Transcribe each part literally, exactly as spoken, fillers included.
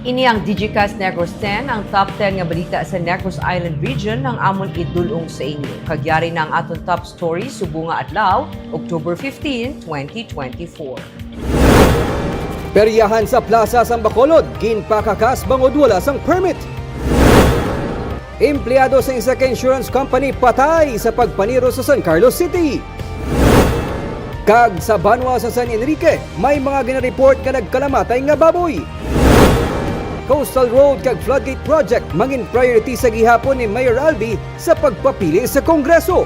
Ini ang Digicast Negros ten, ang top ten nga balita sa Negros Island Region ang amon idul-ong sa inyo. Kag yari na ang aton top story subong nga adlaw, October fifteen, twenty twenty-four. Peryahan sa Plaza sang Bacolod, ginpakakas bangod wala sang permit. Empleyado sa isa ka insurance company patay sa pagpaniro sa San Carlos City. Kag sa banwa sa San Enrique, may mga ginareport nga nagkalamatay nga baboy. Coastal Road kag Floodgate Project mangin priority sa gihapon ni Mayor Albee sa pagpapili sa Kongreso.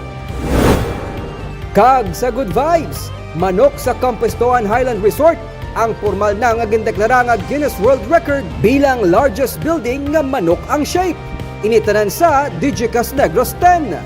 Kag sa Good Vibes, manok sa Campestoan Highland Resort ang pormal na nga gindeklara nga Guinness World Record bilang largest building nga manok ang shape. Ini tanan sa Digicast Negros ten.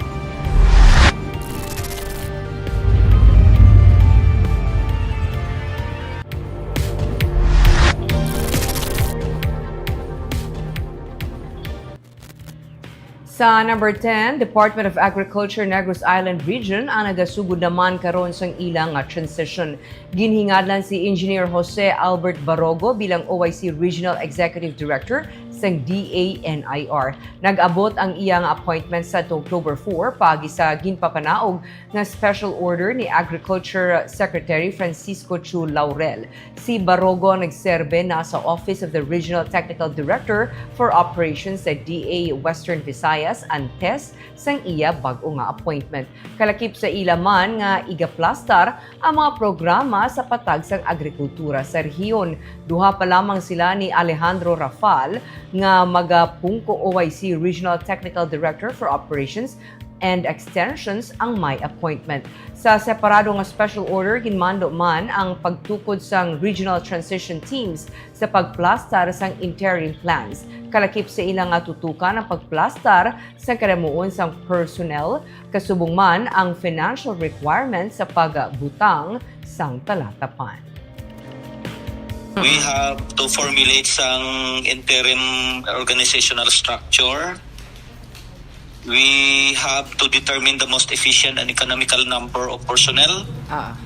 Sa number ten, Department of Agriculture, Negros Island Region ang nagasugod naman karon sang ila nga transition. Ginhingadlan si Engineer Jose Albert Barogo bilang O I C Regional Executive Director sang D A N I R. Nag-abot ang iya nga appointment sa October four paagi sa ginpapanaog nga special order ni Agriculture Secretary Francisco Chu Laurel. Si Barogo ang nagserbe na sa Office of the Regional Technical Director for Operations sa D A Western Visayas, antes sang iya bag-o nga appointment. Kalakip sa ila man nga igaplastar ang mga programa sa patag sang agrikultura sa rehiyon. Duha pa lamang sila ni Alejandro Rafal nga magapungko O I C Regional Technical Director for Operations and Extensions ang may appointment. Sa separado nga special order, ginmando man ang pagtukod sang regional transition teams sa pagplastar sang interim plans. Kalakip sa ila nga tutukan ang pagplastar sang kadamuon sang personnel, kasubong man ang financial requirements sa pagbutang sang talatapan. We have to formulate sang interim organizational structure. We have to determine the most efficient and economical number of personnel Ah.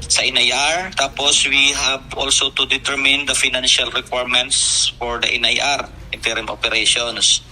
sa N I R. Tapos, we have also to determine the financial requirements for the N I R, interim operations.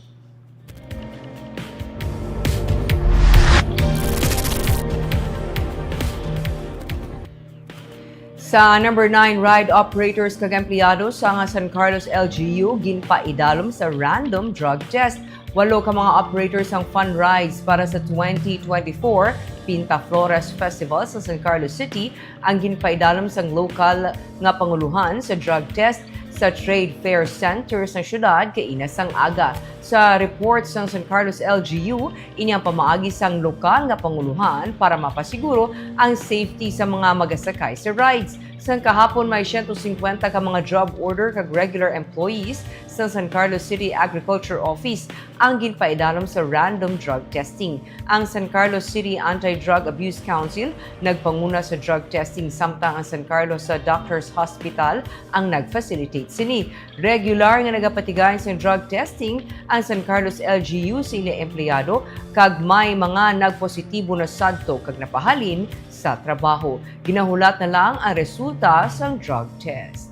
Sa number nine, ride operators kag empleyado sa nga San Carlos L G U ginpaidalom sa random drug test. Walo ka mga operators sang fun rides para sa twenty twenty-four Pinta Flores Festival sa San Carlos City ang ginpaidalom sang lokal nga panguluhan sa drug test sa Trade Fair Center sang siyudad kaina sang aga. Sa report sang San Carlos L G U, ini ang pamaagi sang lokal nga panguluhan para mapasiguro ang safety sa mga magasakay sa rides. Sang kahapon, may siyento singkwenta ka mga job order kag regular employees sa San Carlos City Agriculture Office ang ginpaidalom sa random drug testing. Ang San Carlos City Anti-Drug Abuse Council nagpanguna sa drug testing, samtang ang San Carlos, ah, Doctors Hospital ang nag-facilitate sini. Regular nga nagapatigay sang drug testing ang San Carlos L G U sa ila empleyado, kag may mga nagpositibo na sadto kag napahalin sa trabaho. Ginahulat na lang ang resulta sang drug test.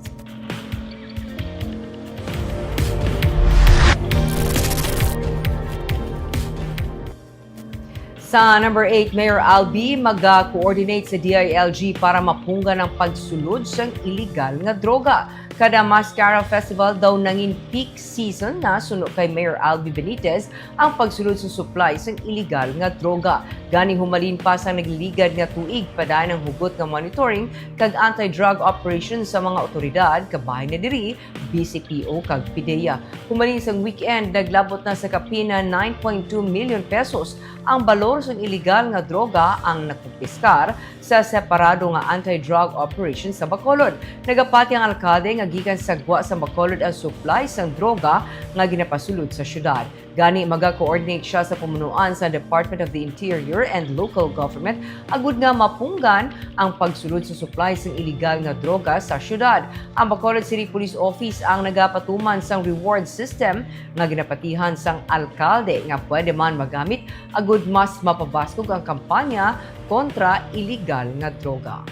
Sa number eight, Mayor Albee maga-coordinate sa D I L G para mapunggan ang pagsulod sang iligal nga droga. Kada Mascara Festival daw nangin peak season na suno kay Mayor Albee Benitez ang pagsulod sa supply sang iligal nga droga. Gani, humalin pa sang nagliligad nga tuig, padayon ang hugot nga monitoring kag anti-drug operation sa mga awtoridad, kabahin na diri, B C P O kag PDEA. Humalin sang weekend, naglabot na sa kapin na nine point two million pesos ang balor sang iligal nga droga ang nakumpiskar sa separado nga anti-drug operation sa Bacolod. Nagapati ang alkalde nga gikan sa gwa sa Bacolod ang supply sang droga nga ginapasulod sa siyudad. Gani, maga-coordinate siya sa pamunuan sa Department of the Interior and Local Government agud nga mapunggan ang pagsulod sa supply sang iligal nga droga sa siyudad. Ang Bacolod City Police Office ang nagapatuman sang reward system nga ginapatihan sang alkalde nga pwede man magamit agud mas mapabaskog ang kampanya kontra iligal nga droga.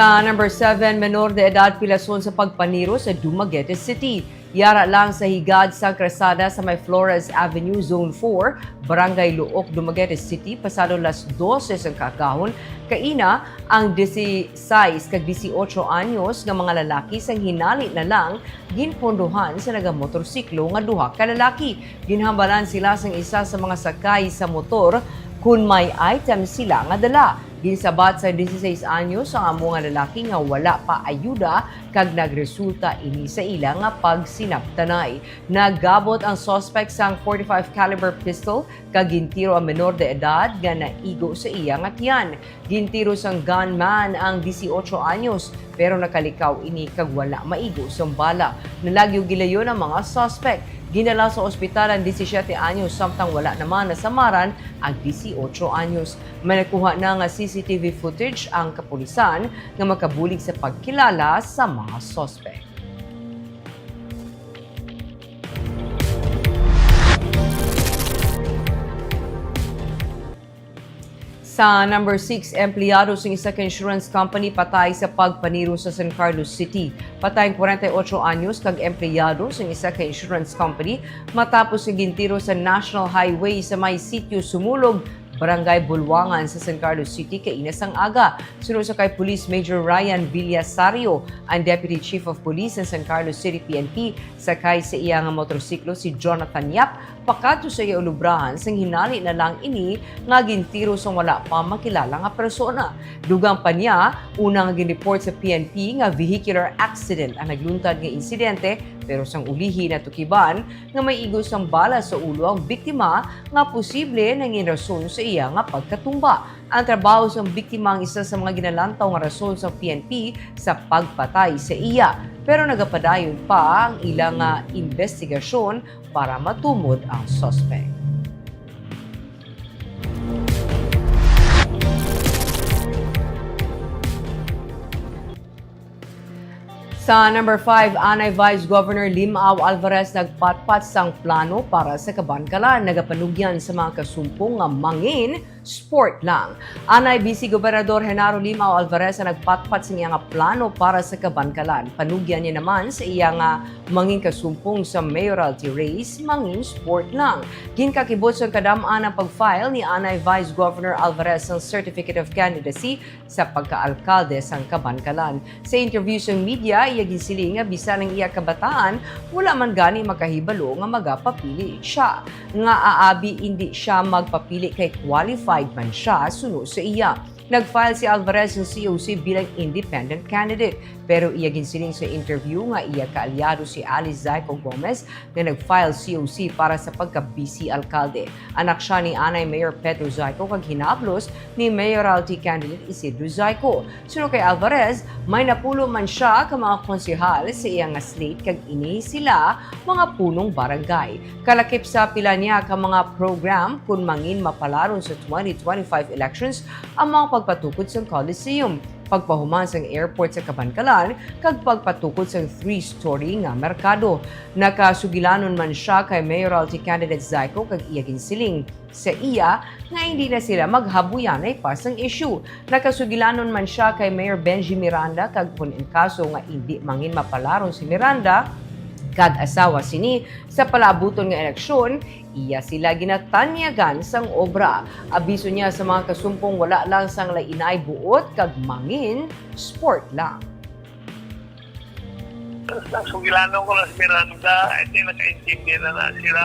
Sa number seven, menor de edad pilason sa pagpaniro sa Dumaguete City. Yara lang sa higad sang kalsada sa may Flores Avenue, Zone four, Barangay Luok, Dumaguete City, pasado las dose sang kaagahon, kaina ang dieciséis kag dieciocho anyos nga mga lalaki sang hinali na lang ginpondohan sa nagamotorsiklo nga duha ka lalaki. Ginhambalan sila sang isa sa mga sakay sa motor kon may item sila nga dala. Ginsabat sa dieciséis anyos ang amo nga lalaki nga wala pa ayuda kag nagresulta ini sa ila nga pagsinabtanay. Nagabot ang suspect sang forty-five caliber pistol kag gintiro ang menor de edad nga naigo sa iya nga tiyan. Gintiro sang gunman ang dieciocho anyos, pero nakalikaw ini kag wala maigo sang bala. Nalagyo gilayon ang mga suspect. Ginala sa ospital ang disisiete anyos, samtang wala naman nasamaran ang dieciocho anyos. May nakuha na nga C C T V footage ang kapulisan nga makabulig sa pagkilala sa mga suspect. Sa number six, empleyado sang isa ka insurance company patay sa pagpaniro sa San Carlos City. Patay ang kwarenta y ocho anyos kag empleyado sang isa ka insurance company matapos nga gintiro sa National Highway sa may Sitio Sumulog, Barangay Bulwangan sa San Carlos City kaina sang aga. Suno sa kay Police Major Ryan Villasario, ang Deputy Chief of Police sa San Carlos City P N P, sakay sa iya nga motorsiklo si Jonathan Yap, pakadto sa iya ulubrahan sang hinali na lang ini nga gintiro sang wala pa makilala nga persona. Dugang pa niya, una nga gin-report sa P N P nga vehicular accident ang nagluntad nga insidente, pero sang ulihi natukiban nga may igo sang bala sa ulo ang biktima nga posible nangin rason sa iya nga pagkatumba. Ang trabaho sang biktima ang isa sa mga ginalantaw nga rason sang P N P sa pagpatay sa iya, pero nagapadayon pa ang ila nga investigasyon para matumod ang suspect. Sa number five, anay Vice Governor Limao Alvarez nagpatpat sang plano para sa Kabankalan. Nagapanugyan sa mga kasumpong nga mangin sport lang. Anay Vice Gobernador Genaro Limao Alvarez ang nagpatpat sa iya nga plano para sa Kabankalan. Panugyan niya naman sa iya nga mangin kasumpong sa mayoralty race, mangin sport lang. Ginkakibot sang kadam-an ang pag-file ni anay Vice Governor Alvarez sang Certificate of Candidacy sa pagkaalkalde sang Kabankalan. Sa interview sa media, iya ginsiling nga bisan ang iya kabataan, wala man gani makahibalo nga magapapili siya. Nga aabi indi siya magpapili kay qualified man siya suno sa iya. Nag-file si Alvarez ng C O C bilang independent candidate, pero iya ginsiling sa interview nga iya kaalyado si Alice Zayco Gomez nga nag-file C O C para sa pagka-vice alkalde. Anak siya ni anay Mayor Pedro Zayco kag hinablos ni mayoralty candidate Isidro Zayco. Suno kay Alvarez, may napulo man siya ka mga konsehal sa iya nga slate kag ini sila mga punong barangay. Kalakip sa pila niya ka mga program kun mangin mapalaron sa twenty twenty-five elections ang mga pagpatukod sang Coliseum, pagpahuman sang airport sa Kabankalan, kag pagpatukod sang three-story nga merkado. Nakasugilanon man sia kay mayoralty candidate Zayco kag iya ginsiling sa iya nga indi na sila maghabuyanay pa sang issue. Nakasugilanon man sia kay Mayor Benji Miranda kag kon in kaso nga indi mangin mapalaron si Miranda kag asawa sini sa palaabuton nga eleksyon, iya sila ginatanyagan sang obra. Abiso niya sa mga kasumpong wala lang sang lainay buot kag mangin sport lang. Sa sugilanon ko lang si Miranda, hindi nakaintindi na na sila.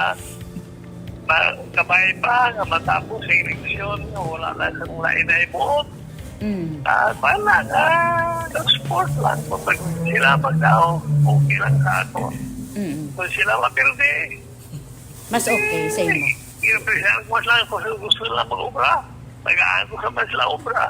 Ma- Kabay pa nga matapos ang eleksyon, nga wala na sa mga inay buot. Mm. Ah, bala nga, sport lang. Kapag sila magdaw, okay lang sa ato. Mm. Kung sila mapirdi, Mas okay sa imo. Yung present mas lang kung gusto nila mag-obra. Tagaan ko sa mas sila obra.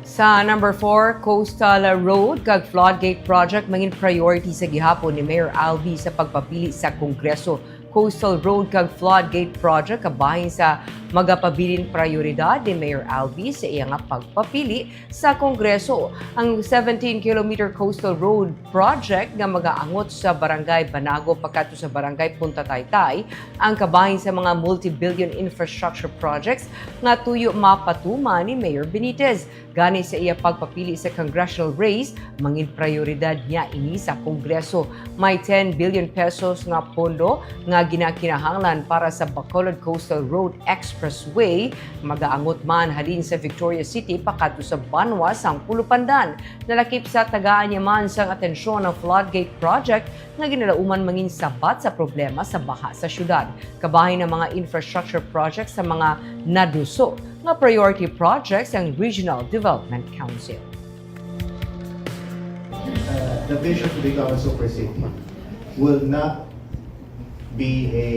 Sa number four, Coastal Road kag Floodgate Project mangin priority sa gihapon ni Mayor Albi sa pagpapili sa Kongreso Coastal Road kag Floodgate Project kabahin sa magapabilin prioridad ni Mayor Albee sa iya nga pagpapili sa Kongreso. Ang seventeen kilometer Coastal Road Project nga magaangot sa Barangay Banago pakadto sa Barangay Punta Taytay ang kabahin sa mga multi-billion infrastructure projects nga tuyo mapatuman ni Mayor Benitez. Gani sa iya pagpapili sa congressional race, mangin prioridad niya ini sa Kongreso. May ten billion pesos nga pondo nga ginakinahanglan para sa Bacolod Coastal Road Expressway, magaangot man halin sa Victoria City pakadto sa Banwa sang Pulupandan. Nalakip sa tagaan niya man sang atensyon ang floodgate project nga ginalauman mangin sabat sa problema sa baha sa syudad. Kabahin ang mga infrastructure project sa mga naduso nga priority projects sang Regional Development Council. Uh, the vision to become a super city will not be a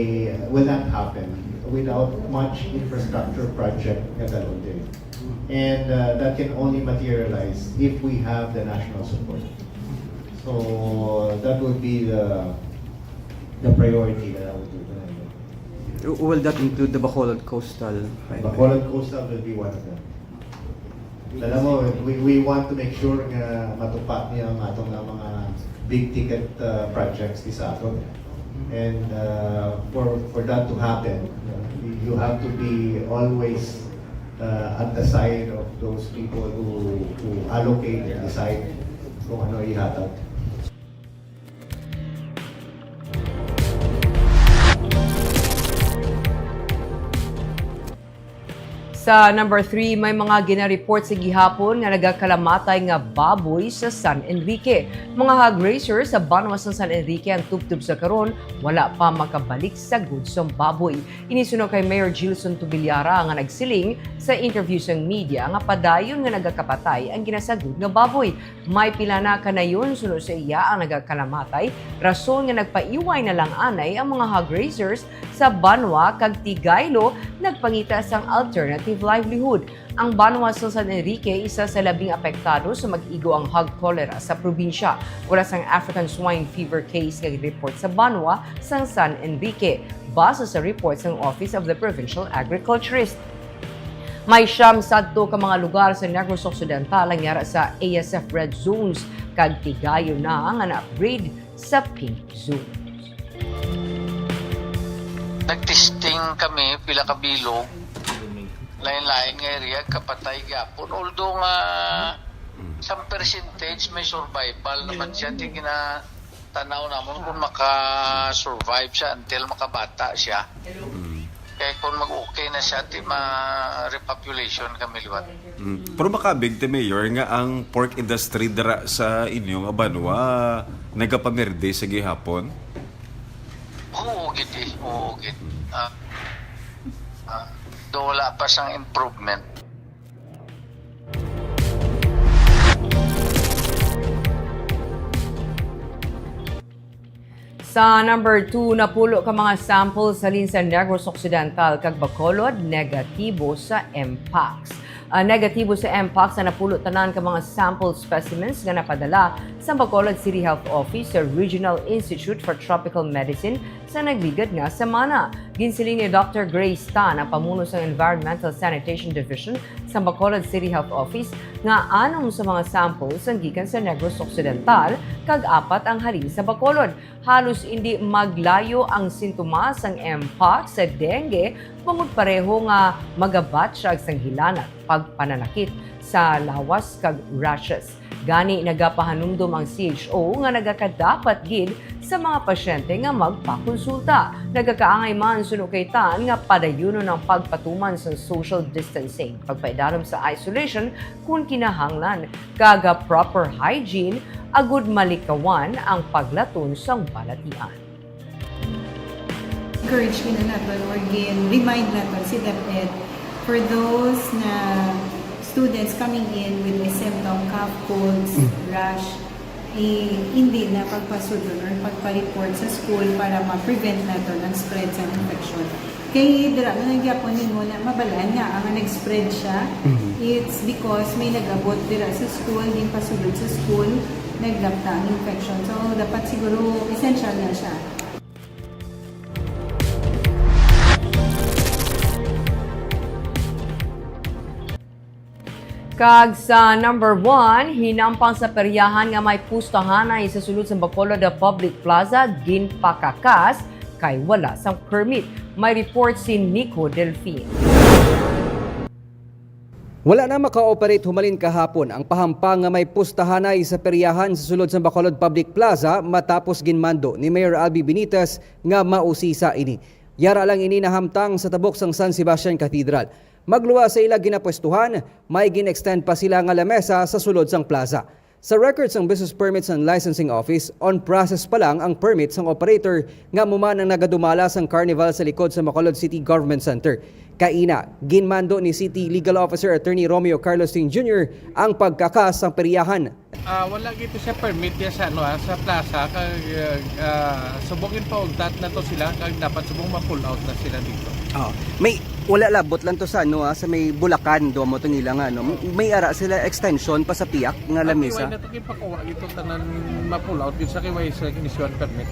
will not happen without much infrastructure project nga dalhon diri. And uh, that can only materialize if we have the national support. So that would be the the priority that I would do. Will that include the Bacolod Coastal Highway? Bacolod Coastal will be one of them. Alam mo, we, we want to make sure nga matupad niya ang atong nga mga big ticket uh, projects di sa aton. And uh, for for that to happen, uh, you have to be always uh, at the side of those people who who allocate and decide kung ano ihatag. Sa number three, may mga ginareport sa gihapon nga nagakalamatay nga baboy sa San Enrique. Mga hog raisers sa banwa sa San Enrique ang tubtob sa karon wala pa makabalik sa gud sang baboy. Ini suno kay Mayor Gilson Tubiliara nga nagsiling sa interview sang media nga padayon nga nagakapatay ang ginasagod nga baboy. May pila na kanayon suno sa iya ang nagakalamatay, rason nga nagpaiway na lang anay ang mga hog raisers sa banwa kag tigaylo nagpangita sang alternative livelihood. Ang banwa sa San Enrique isa sa labing apektado sa mag-igo ang hog cholera sa probinsya. Wala sang African swine fever case nga report sa banwa sang San Enrique, base sa report sang Office of the Provincial Agriculturist. May siyam sadto ka mga lugar sa Negros Occidental ang yara sa A S F red zones kag tigayon na nga na-upgrade sa pink zones. Nag-testing kami pila ka bilog, lain-lain nga area, kapatay gyapon. Although nga some percentage may survival naman siya, di gina tanaw namon kung maka-survive siya until makabata siya. Kay kung mag-okay na siya, ti ma-repopulation kami liwat. Mm. Pero makabig ti, Mayor, nga ang pork industry dira sa inyo nga banwa nagapamerde sa gihapon? Oo, gid eh. Oo, gid. Ah, ah, do wala pa sang improvement. Sa number two, napulo ka mga samples halin sa Negros Occidental kag Bacolod negatibo sa Mpox. Ah, negatibo sa Mpox ang napulo tanan ka mga sample specimens nga napadala sa Bacolod City Health Office sa Regional Institute for Tropical Medicine sa nagligad nga semana. Ginsiling ni Doctor Grace Tan, ang pamuno sang Environmental Sanitation Division sa Bacolod City Health Office, nga anom sa mga samples ang gikan sa Negros Occidental kag apat ang halin sa Bacolod. Halos indi maglayo ang sintomas sang Mpox sa dengue, bangod pareho nga magabatyag sang hilanat, pagpananakit sa lawas kag rashes. Gani, nagapahanumdom ang C H O nga nagakadapat gid sa mga pasyente nga magpakonsulta. Nagakaangay man suno kay Tan nga padayunon ang pagpatuman sang social distancing, pagpaidalom sa isolation kon kinahanglan, kag proper hygiene agud malikawan ang paglaton sang balatian. Encourage gina naton or gin-remind naton si DepEd for those na students coming in with a symptom, cough, colds, rash, eh, hindi na pagpasudlon or pagpa-report sa school para ma-prevent naton ang spread sa infection. Kay dira man ang gyapon nimo na mabalaan nga ang nag-spread siya, it's because may nag-abot dira sa school, ginpasulod sa school, nagdapta ang infection. So, dapat siguro essential na siya. Kag sa number one, hinampang sa peryahan nga may pustahanay sa sulod sa Bacolod Public Plaza, ginpakakas kay wala sang permit. May report si Nico Delfin. Wala na maka-operate humalin kahapon ang pahampang nga may pustahanay sa peryahan sa sulod sa Bacolod Public Plaza matapos ginmando ni Mayor Albee Benitez nga mausisa ini. Yara lang ini nahamtang sa tabok sang San Sebastian Cathedral. Magluwas sa ila ginapwestuhan, may gin-extend pa sila nga lamesa sa sulod sang plaza. Sa record sang Business Permits and Licensing Office, on process pa lang ang permit sang operator nga amo man ang nagadumala sang carnival sa likod sa Bacolod City Government Center. Kaina, ginmando ni City Legal Officer Attorney Romeo Carlos Singh Junior ang pagkakas sang peryahan. Ah, wala gito siya permit ya sa, ano, ah, sa plaza, kag, ah, subong ginpaugtat na to sila, kag dapat subong ma-pull out na sila dito. Oh, may, wala, labot lang to sa, ano, ah, sa may Bulacan, do mo tong ila nga, ano. May ara sila extension pa sa piyak nga lamesa. Wala na to, ginpakuha gito tanan, ma-pull out gid sa kay wala sila gin-issuean permit.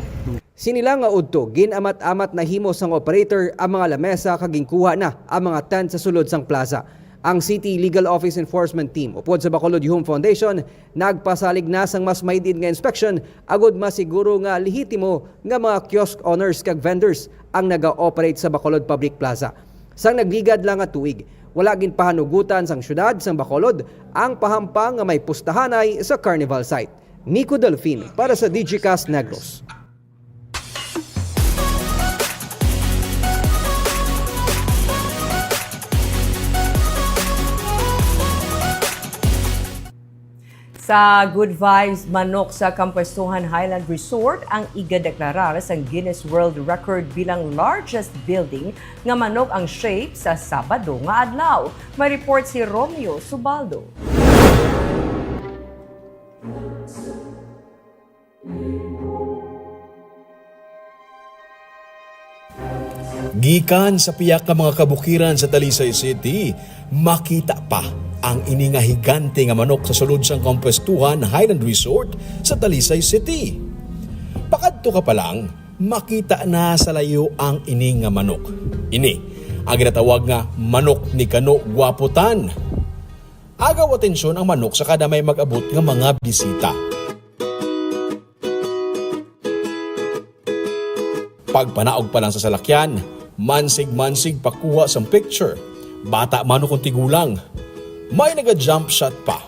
Sini lang nga udto, gin-amat-amat nahimo sang operator ang mga lamesa kag ginkuha na ang mga tent sa sulod sang plaza. Ang City Legal Office Enforcement Team upod sa Bacolod Yuhom Foundation nagpasalig na sang mas maid-id nga inspeksyon agud masiguro nga lehitimo nga mga kiosk owners kag vendors ang naga-operate sa Bacolod Public Plaza. Sang nagligad lang nga tuig, wala ginpahanugutan sang siyudad sang Bacolod ang pahampang nga may pustahanay sa carnival site. Nico Delfin para sa Digicast Negros. Sa Good Vibes Manok sa Kampuestuhan Highland Resort ang igadeklarar sang Guinness World Record bilang largest building nga manok ang shape sa Sabado nga adlaw. May report si Romeo Subaldo. Gikan sa pihak nga mga kabukiran sa Talisay City, makita pa ang ini nga higante nga manok sa sulod sang Kampuestuhan Highland Resort sa Talisay City. Pakadto ka pa lang, makita na sa layo ang ini nga manok. Ini ang ginatawag nga manok ni Kano Guaputan. Agaw atensyon ang manok sa kada may mag-abot nga mga bisita. Pagpanaog pa lang sa salakyan, mansig-mansig pakuha sang picture. Bata man o kung tigulang, may naga-jump shot pa.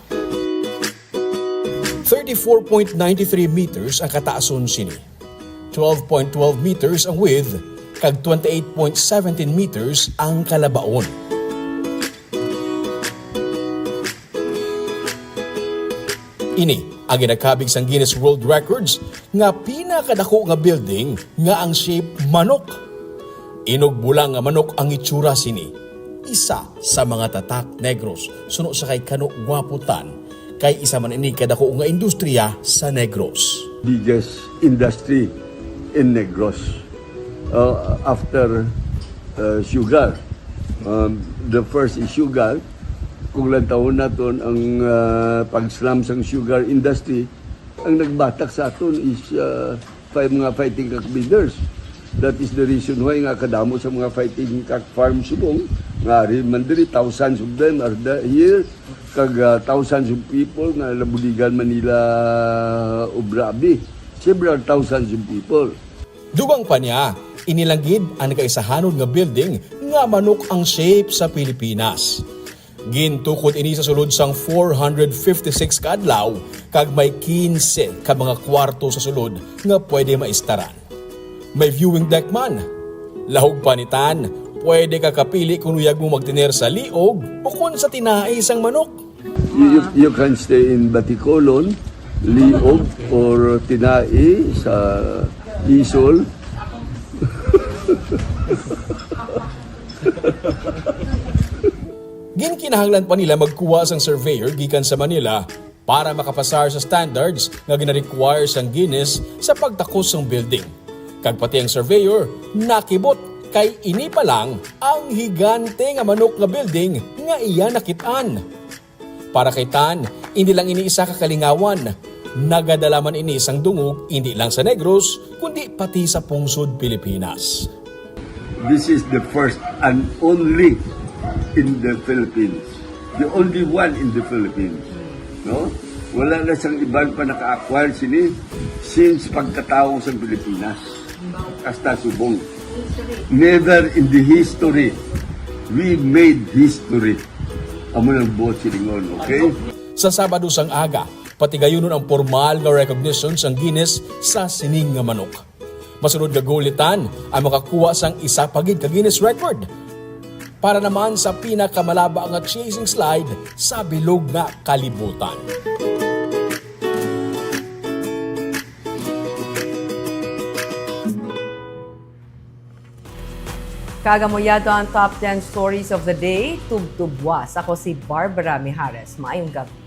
Thirty-four point nine three meters ang kataason sini, twelve point twelve meters ang width, kag twenty-eight point seventeen meters ang kalabaon. Ini ang ginakabig sang Guinness World Records nga pinakadako nga building nga ang shape manok. Inugbolang nga manok ang itsura sini. Isa sa mga tatak Negros, suno sa kay Kano Guaputan, kay isa man ini kadako nga industriya sa Negros. Biggest industry in Negros, uh, after, uh, sugar. Um, the first is sugar. Kung lantawon naton ang, uh, pag-slum sang sugar industry, ang nagbatak sa aton is, uh, five mga fighting cock breeders. That is the reason why nga kadamo sa mga fighting cock farm subong nga ari man diri, thousands of them are the, here, kag, ah, thousands of people nga nabuligan man nila obra abi. Several thousands of people. Dugang pa niya, ini lang gid ang nagaisahanod nga building nga manok ang shape sa Pilipinas. Gintukod ini sa sulod sang four hundred fifty-six ka adlaw, kag may quince ka mga kwarto sa sulod nga pwede maistaran. May viewing deck man. Lahog pa ni Tan, pwede ka kapili kung luyag mo magtener sa liog o kon sa tinai sang manok. You, you, you can stay in Baticolon, liog, or tinai sa isol. Ginkinahanglan pa nila magkuha sang surveyor gikan sa Manila para makapasar sa standards nga gina-require sang Guinness sa pagtakos sang building. Kag pati ang surveyor nakibot, kay ini pa lang ang higante nga manok nga building nga iya nakit-an. Para kay Tan, indi lang ini isa ka kalingawan. Nagadala man ini sang dungog indi lang sa Negros, kundi pati sa pungsod Pilipinas. This is the first and only in the Philippines The only one in the Philippines. No? Wala na sang iban pa naka-acquire sini since pagkatawo sa Pilipinas. Hasta subong. Never in the history. We made history. Amo lang buot silingon, okay? Sa Sabado sang aga, patigayunon ang pormal nga recognition sang Guinness sa sining nga manok. Masunod nga gulitan ang makakuha sang isa pa gid ka Guinness record para naman sa pinakamalaba nga chasing slide sa bilog nga kalibutan. Kag amo yadto ang top ten stories of the day. Tubtubwas. Ako si Barbara Mijares. Maayong gabi.